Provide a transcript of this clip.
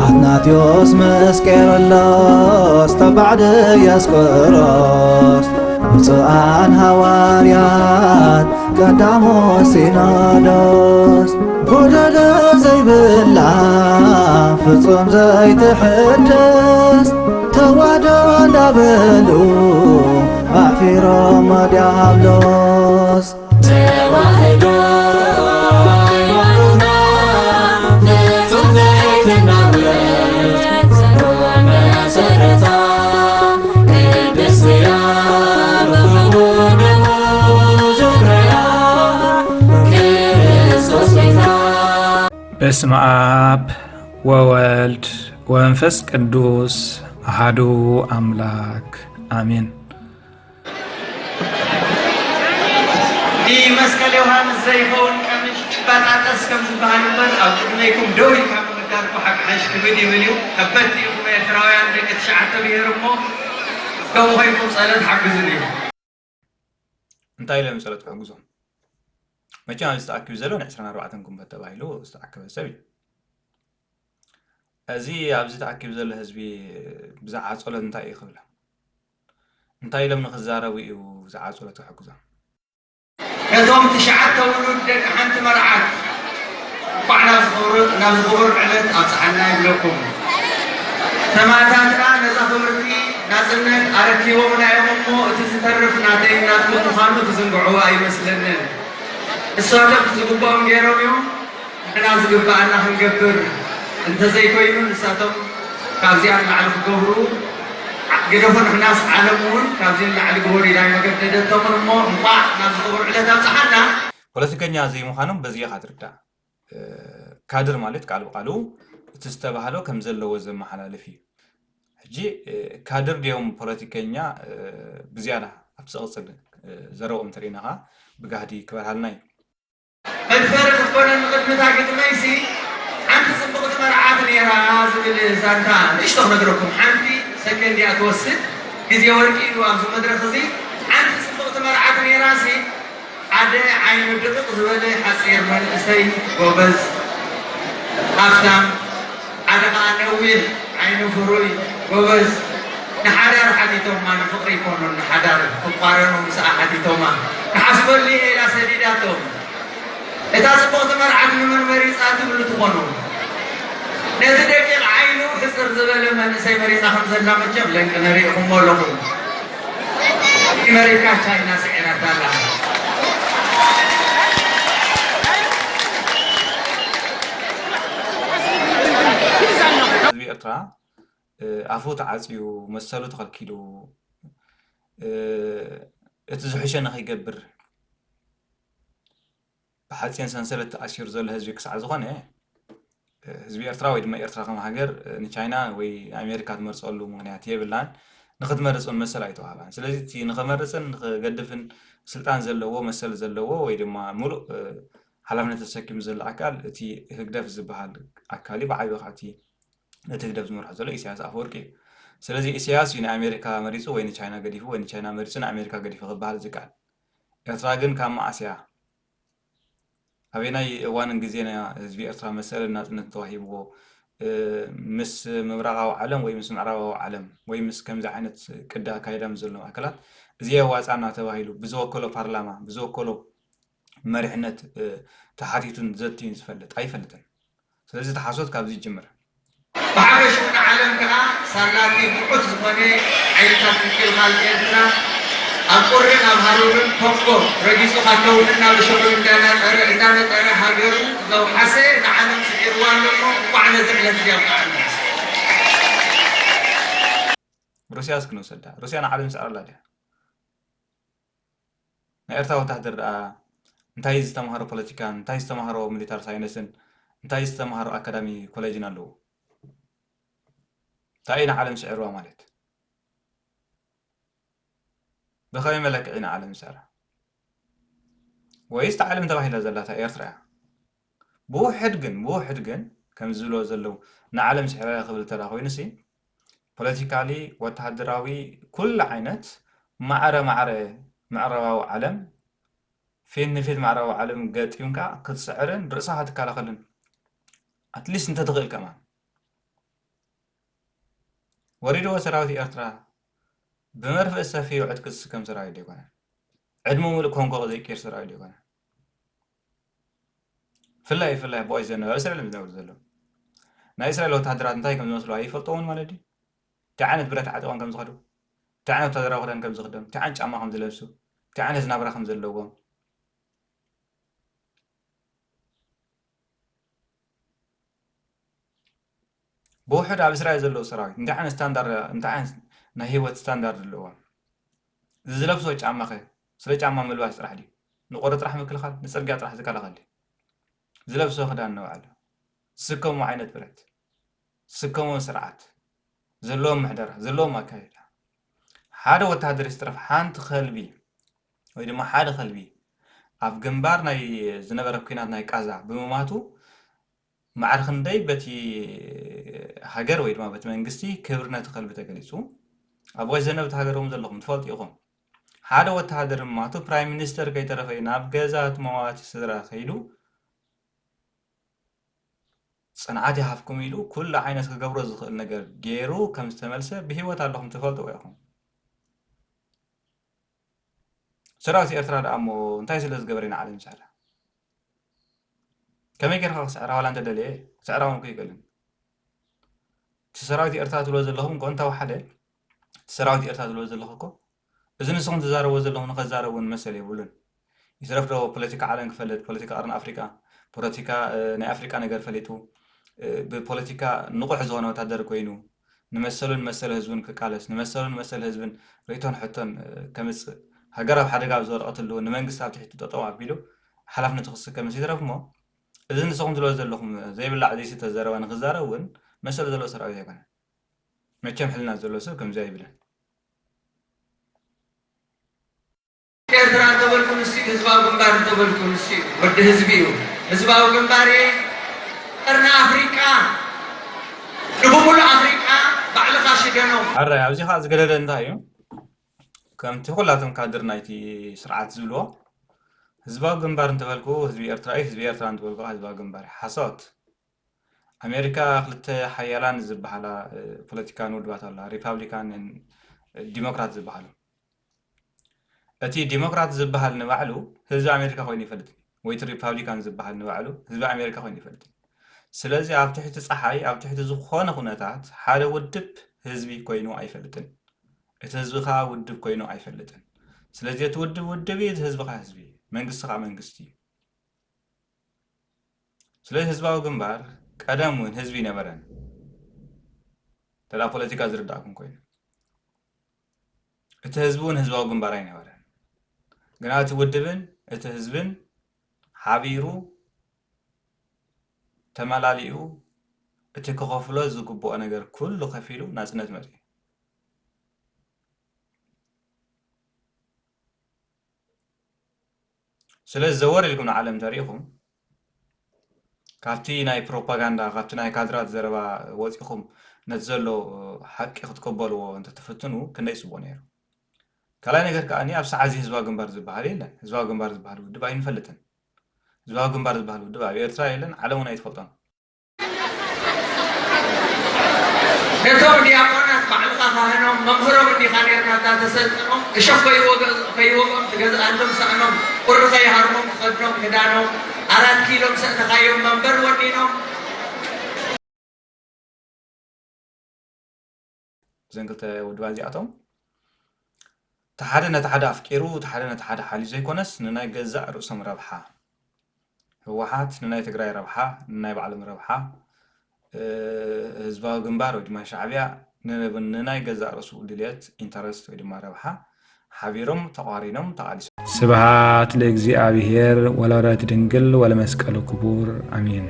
ኣትናቴዎስ ምስ ቄርሎስ ተባዕ ድያስቆሮስ፣ ብፁዓን ሃዋርያት ቀዳሞ ሲኖዶስ፣ ጎደሎ ዘይብላ ፍጹም ዘይትሕደስ ተዋህዶ እንዳበሉ ኣዕፊሮም ዲያብሎስ። ተዋህዶ ሃይማኖትና ፍጹም ዘይትናወጽ ጽኑዕ መሰረታ፣ ቅድስቲ እያ ብኽቡር ደሙ ዙርያ ክርስቶስ ቤታ። በስመ አብ ወወልድ ወመንፈስ ቅዱስ አሐዱ አምላክ አሜን። ንመስቀል ዮሃንስ ዘይኸውን ቀምሽ ይበጣጠስ ከም ዝበሃል እምበር፣ ኣብ ቅድመይኩም ደው ኢልካ ምምጋብ እኮ ሓግሓሽ ክብድ ይብል እዩ። ከበድቲ ኢኹም ኤርትራውያን ደቂ ትሽዓተ ብሄር እሞ፣ ከምኡ ኮይንኩም ጸሎት ሓግዙኒ። እንታይ ኢሎም ጸሎት ክሕግዞም? መቸም ኣብዚ ተኣኪቡ ዘሎ ን ዕስራን ኣርባዕተን ጉንበት ተባሂሉ ዝተኣከበ ሰብ እዩ። እዚ ኣብዚ ተኣኪቡ ዘሎ ህዝቢ ብዛዕባ ጸሎት እንታይ እዩ ክብሎ? እንታይ ኢሎም ንኽዛረቡ እዩ ብዛዕባ ጸሎት ክሕግዞም? ነቶም ትሽዓተ ውሉድ ደቂ ሓንቲ መርዓት እንኳዕ ናብዚ ክቡር፣ ናብዚ ክቡር ዕለት ኣብጽሓና ይብለኩም። ሰማእታትና ነዛ ክብርቲ ናጽነት ኣረኪቦምና እዮም እሞ፣ እቲ ዝተርፍ ናተይን ናትኩም ምዃኑ ትዝንግዕዎ ኣይመስለንን። ንሳቶም ዝግብኦም ገይሮም እዮም። ንሕና ዝግብኣና ክንገብር እንተዘይኮይኑ፣ ንሳቶም ካብዚኣ ንላዕሊ ክገብሩ፣ ግደፎ፣ ንሕናስ ዓለም እውን ካብዚ ንላዕሊ ግበሩ ኢላ ኣይመገደደቶምን እሞ፣ እንቋዕ ናብዚ ክቡር ዕለት ኣብጽሓና። ፖለቲከኛ ዘይምዃኖም በዚ ኢኻ ትርዳእ። እ፣ ካድር ማለት ቃል ብቃሉ እቲ ዝተባህሎ ከም ዘለዎ ዘመሓላልፍ እዩ። ሕጂ፣ እ፣ ካድር ድዮም ፖለቲከኛ፣ እ፣ ብዝያዳ ኣብቲ ዝቕጽል፣ እ፣ ዘረብኦም እንተርኢና ኸኣ ብጋህዲ ክበርሃልና እዩ። መድፈሪ ክትኮነኒ ቅድሚ እታ ግጥመይሲ፣ ሓንቲ ጽብቕቲ መርዓት ነይራ ዝብል ዛንታ ንእሽቶ ክነግረኩም። ሓንቲ ሰከንድ እያ ትወስድ፣ ግዜ ወርቂ እዩ ኣብዚ መድረኽ እዚ። ሓንቲ ጽብቕቲ መርዓት ነይራሲ፣ ሓደ ዓይኑ ድቕቕ ዝበለ ሓጺር መንእሰይ ጎበዝ፣ ሃፍታም፣ ሓደ ኸኣ ነዊሕ ዓይኑ ፍሩይ ጎበዝ። ንሓዳር ሓቲቶማ፣ ንፍቕሪ ይኮኑን ንሓዳር ክቋረኑ ምስኣ ሓቲቶማ። ክሓስበሉ እየ ኢላ ሰዲዳቶም። እታ ጽብቕቲ መርዓት ንመን መሪጻ ትብሉ ትኾኑ? ነቲ ደቂቕ ዓይኑ ሕጽር ዝበለ መንእሰይ መሪጻ ከም ዘላ መቸም ለንቂ ነሪእኹሞ ኣለኹም። ኣሜሪካ ቻይና ስዒራታ ኣላ። ህዝቢ ኤርትራ፣ እ፣ ኣፉ ተዓጽዩ፣ መሰሉ ተኸልኪሉ፣ እ፣ እቲ ዝሕሸ ንኸይገብር ብሓጺን ሰንሰለት ተኣሲሩ ዘሎ ህዝቢ ክሳዕ ዝኾነ፣ ህዝቢ ኤርትራ ወይ ድማ ኤርትራ ከም ሃገር ንቻይና ወይ ንኣሜሪካ ትመርጸሉ ምኽንያት የብላን። ንኽትመርጽ እውን መሰል ኣይተዋህባን። ስለዚ እቲ ንኽመርጽን ንኽገድፍን ስልጣን ዘለዎ፣ መሰል ዘለዎ ወይ ድማ ምሉእ፣ እ፣ ሓላፍነት ተሰኪሙ ዘሎ ኣካል እቲ ህግደፍ ዝበሃል ኣካል እዩ። ብዓቢ ከኣ እቲ ነቲ ህግደፍ ዝመርሖ ዘሎ ኢሳያስ ኣፈወርቂ እዩ። ስለዚ ኢሳያስ እዩ ንኣሜሪካ መሪጹ ወይ ንቻይና ገዲፉ ወይ ንቻይና መሪጹ ንኣሜሪካ ገዲፉ ክበሃል ዝከኣል። ኤርትራ ግን ካብ መዓስ እያ ኣበናይ እዋንን ግዜን እያ ህዝቢ ኤርትራ መሰልን ናጽነትን ተዋሂብዎ፣ እ፣ ምስ ምብራቓዊ ዓለም ወይ ምስ ምዕራባዊ ዓለም ወይ ምስ ከምዚ ዓይነት ቅዲ ኣካይዳ ምስ ዘለዎም ኣካላት እዚ የዋጽኣና ተባሂሉ ብዝወከሎ ፓርላማ፣ ብዝወከሎ መሪሕነት፣ እ፣ ተሓቲቱን ዘትዩን ዝፈልጥ? ኣይፈልጥን። ስለዚ እቲ ሓሶት ካብዚ ይጅምር። ብሓፈሽኡ ንዓለም ከኣ ሳላቲ ብቑት ዝኾነ ሓይልታት ምክልኻል ኤርትራ ኣብ ቁርን ኣብ ሃሩርን ኮንጎ ረጊጹ ካብ ከውሕን ናብ እሾኽን እንዳነጠረ፣ እንዳነጠረ ሃገሩ ዘውሓሰ ንዓለም ስዒርዋ ኣሎ እሞ እንቋዕ ነዚ ዕለት እዚ ኣብቅዓና። ሩስያ እስኪ ንውሰዳ። ሩስያ ንዓለም ስዕራላ ድያ? ናይ ኤርትራ ወታደር ደኣ እንታይ ዝተምሃሮ ፖለቲካን፣ እንታይ ዝተምሃሮ ሚሊታሪ ሳይንስን፣ እንታይ ዝተምሃሮ ኣካዳሚ ኮሌጅን ኣለዎ? እንታይ እዩ ንዓለም ስዒርዋ ማለት? ብኸመይ መለክዒ ንዓለም ዝስዕራ? ወይስ እታ ዓለም ተባሂላ ዘላ እታ ኤርትራ እያ? ብውሕድ ግን፣ ብውሕድ ግን፣ ከምዚ ዝብልዎ ዘለዉ ንዓለም ስዒራ እያ ክብል እንተ ደኣ ኮይኑሲ፣ ፖለቲካሊ፣ ወተሃደራዊ፣ ኩሉ ዓይነት ማዕረ ማዕረ ምዕራባዊ ዓለም፣ ፊት ንፊት ምዕራባዊ ዓለም ገጢምካ ክትስዕርን ርእስኻ ክትከላኸልን ኣትሊስት እንተትኽእል ከማን። ወሪድዎ ሰራዊት ኤርትራ ብመርፍእ ሰፊዩ ዕጥቂ ዝስከም ሰራዊት ዶ ኣይኮነን? ዕድመ ሙሉእ ኮንጎ ዘይቅይር ሰራዊት ዶ ኣይኮነን? ፍላይ ፍላይ ቦይ ዘነበ ኣብ እስራኤል እዮም ዝነብሩ ዘለዉ። ናይ እስራኤል ወታደራት እንታይ ከም ዝመስሉ ኣይፈልጥዎን ማለት ድዩ? እንታይ ዓይነት ብረት ዓጢቖም ከም ዝኸዱ፣ እንታይ ዓይነት ወታደራዊ ክዳን ከም ዝኽደኑ፣ እንታይ ዓይነት ጫማ ከም ዝለብሱ፣ እንታይ ዓይነት ናብራ ከም ዘለዎም፣ ብውሕድ ኣብ እስራኤል ዘለዉ ሰራዊት እንታይ ዓይነት ስታንዳርድ፣ እንታይ ዓይነት ናይ ህይወት ስታንዳርድ ኣለዎም? እዚ ዝለብሶ ጫማ ኸ ስለ ጫማ ምልባስ ጥራሕ ድዩ? ንቁሪ ጥራሕ ምክልኻል፣ ንፅርግያ ጥራሕ ዝከላኸል ድዩ? ዝለብሶ ክዳን ንባዕሉ፣ ዝስከሞ ዓይነት ብረት፣ ዝስከሞ ስርዓት፣ ዘለዎም ምሕደራ፣ ዘለዎም ኣካይዳ። ሓደ ወታደር ይትረፍ ሓንቲ ከልቢ ወይ ድማ ሓደ ከልቢ ኣብ ግንባር ናይ ዝነበረ ኲናት ናይ ቃዛ ብምማቱ ማዕረ ክንደይ በቲ ሃገር ወይ ድማ በቲ መንግስቲ ክብሪ ነቲ ከልቢ ተገሊጹ። ኣብ ወይ ዘነብቲ ሃገር እውን ዘለኹም ትፈልጡ ኢኹም። ሓደ ወተሃደር ማቱ ፕራይም ሚኒስተር ከይተረፈ ናብ ገዛ እቲ መዋቲ ስድራ ከይዱ ጽንዓት ይሃብኩም ኢሉ ኩሉ ዓይነት ክገብሮ ዝኽእል ነገር ገይሩ ከም ዝተመልሰ ብህይወት ኣለኹም ትፈልጥዎ ኢኹም። ሰራዊት ኤርትራ ደኣ እሞ እንታይ ስለ ዝገበረ ኢና ዓለም ዝስዕራ? ከመይ ጌርካ ክስዕራ ዋላ እንተደለየ ክስዕራ እውን እኮ ይክእልን። እቲ ሰራዊት ኤርትራ ትብሎ ዘለኹም እኮ እንተወሓደ እቲ ሰራዊት ኤርትራ ትብሎ ዘለኹ እኮ እዚ ንስኹም ትዛረብዎ ዘለኹም ንኸዛረብ እውን መሰል የብሉን። ይትረፍ ዶ ፖለቲካ ዓለም ክፈልጥ፣ ፖለቲካ ቀርኒ ኣፍሪቃ፣ ፖለቲካ እ፣ ናይ ኣፍሪቃ ነገር ፈሊጡ እ፣ ብፖለቲካ ንቑሕ ዝኾነ ወታደር ኮይኑ ንመሰሉን መሰል ህዝቡን ክቃለስ፣ ንመሰሉን መሰል ህዝብን ርእይቶን ሕቶን እ፣ ከምጽእ፣ ሃገር ኣብ ሓደጋ ኣብ ዝወደቐትሉ እውን ንመንግስቲ ኣብ ትሕቲ ጠጠው ኣቢሉ ሓላፍነቱ ክስከምስ ይትረፍ እሞ እዚ ንስኹም ትብሎ ዘለኹም ዘይብላዕ ዘይስተ ዘረባ ንክዛረብ እውን መሰል ዘለዎ ሰራዊት ኣይኮነን። መቸም ሕልና ዘሎ ሰብ ከምዚ ኣይብልን። ኤርትራ እንተበልኩ ንሱ እዩ፣ ህዝባዊ ግንባር እንተበልኩ ንሱ እዩ። ወዲ ህዝቢ እዩ። ህዝባዊ ግንባር እየ። ቀርኒ ኣፍሪቃ፣ ንብሙሉ ኣፍሪቃ ባዕልኻ ሽደኖ። ኣራይ ኣብዚ ከዓ ዝገደደ እንታይ እዩ? ከምቲ ኩላቶም ካድር ናይቲ ስርዓት ዝብልዎ ህዝባዊ ግንባር እንተበልኩ ህዝቢ ኤርትራ እዩ፣ ህዝቢ ኤርትራ እንተበልኩ ከዓ ህዝባዊ ግንባር እዩ። ሓሶት። ኣሜሪካ ክልተ ሓያላን ዝበሃላ ፖለቲካን ውድባት ኣላ፣ ሪፓብሊካን ዲሞክራት ዝበሃሉ። እቲ ዲሞክራት ዝበሃል ንባዕሉ ህዝቢ ኣሜሪካ ኮይኑ ይፈልጥ ወይ እቲ ሪፓብሊካን ዝበሃል ንባዕሉ ህዝቢ ኣሜሪካ ኮይኑ ይፈልጥ። ስለዚ ኣብ ትሕቲ ፀሓይ ኣብ ትሕቲ ዝኾነ ኩነታት ሓደ ውድብ ህዝቢ ኮይኑ ኣይፈልጥን። እቲ ህዝቢ ከዓ ውድብ ኮይኑ ኣይፈልጥን። ስለዚ እቲ ውድብ ውድብ እዩ፣ እቲ ህዝቢ ከዓ ህዝቢ እዩ፣ መንግስቲ ከዓ መንግስቲ እዩ። ስለዚ ህዝባዊ ግንባር ቀደም እውን ህዝቢ ኣይነበረን። ተላ ፖለቲካ ዝርዳእኩም ኮይኑ እቲ ህዝቢ እውን ህዝባዊ ግንባር ኣይነበረን። ግና እቲ ውድብን እቲ ህዝብን ሓቢሩ ተመላሊኡ እቲ ክኸፍሎ ዝግብኦ ነገር ኩሉ ከፊሉ ናፅነት መፅኡ። ስለዚ ዘወር ኢልኩም ንዓለም እንተሪኢኹም ካብቲ ናይ ፕሮፓጋንዳ ካብቲ ናይ ካድራት ዘረባ ወፂኹም ነቲ ዘሎ ሓቂ ክትቅበልዎ እንተትፍትኑ ክንደይ ፅቡቕ ነይሩ። ካልኣይ ነገር ከዓ ኣብዚ ሰዓት እዚ ህዝባዊ ግንባር ዝበሃል የለን። ህዝባዊ ግንባር ዝበሃል ውድብ ኣይንፈልጥን። ህዝባዊ ግንባር ዝበሃል ውድብ ኣብ ኤርትራ የለን፣ ዓለም እውን ኣይትፈልጦን። ነቶም ዲያቆናት ባዕልኻ ካህኖም መምህሮም እንዲኻ ነይርካ እታ ተሰልጥኖም እሾኽ ከይወግኦም ትገዝኣሎም ሳእኖም ቁሪ ከይሃርሞም ትኸድኖም ክዳኖም ኣራት ኪሎ ምስ ኣእተኻዮም መንበር ወኒኖም እዘን ክልተ ውድባት እዚኣቶም እቲ ሓደ ነቲ ሓደ ኣፍቂሩ እቲ ሓደ ነቲ ሓደ ሓልዩ ዘይኮነስ ንናይ ገዛእ ርእሶም ረብሓ ህወሓት ንናይ ትግራይ ረብሓ ንናይ ባዕሎም ረብሓ ህዝባዊ ግንባር ወይ ድማ ሻዕብያ ንናይ ገዛእ ርእሱ ድልየት ኢንተረስት ወይ ድማ ረብሓ ሓቢሮም ተቋሪኖም ተቓሊሶም። ስብሃት ለእግዚኣብሔር ወለወላዲቱ ድንግል ወለመስቀሉ ክቡር ኣሜን።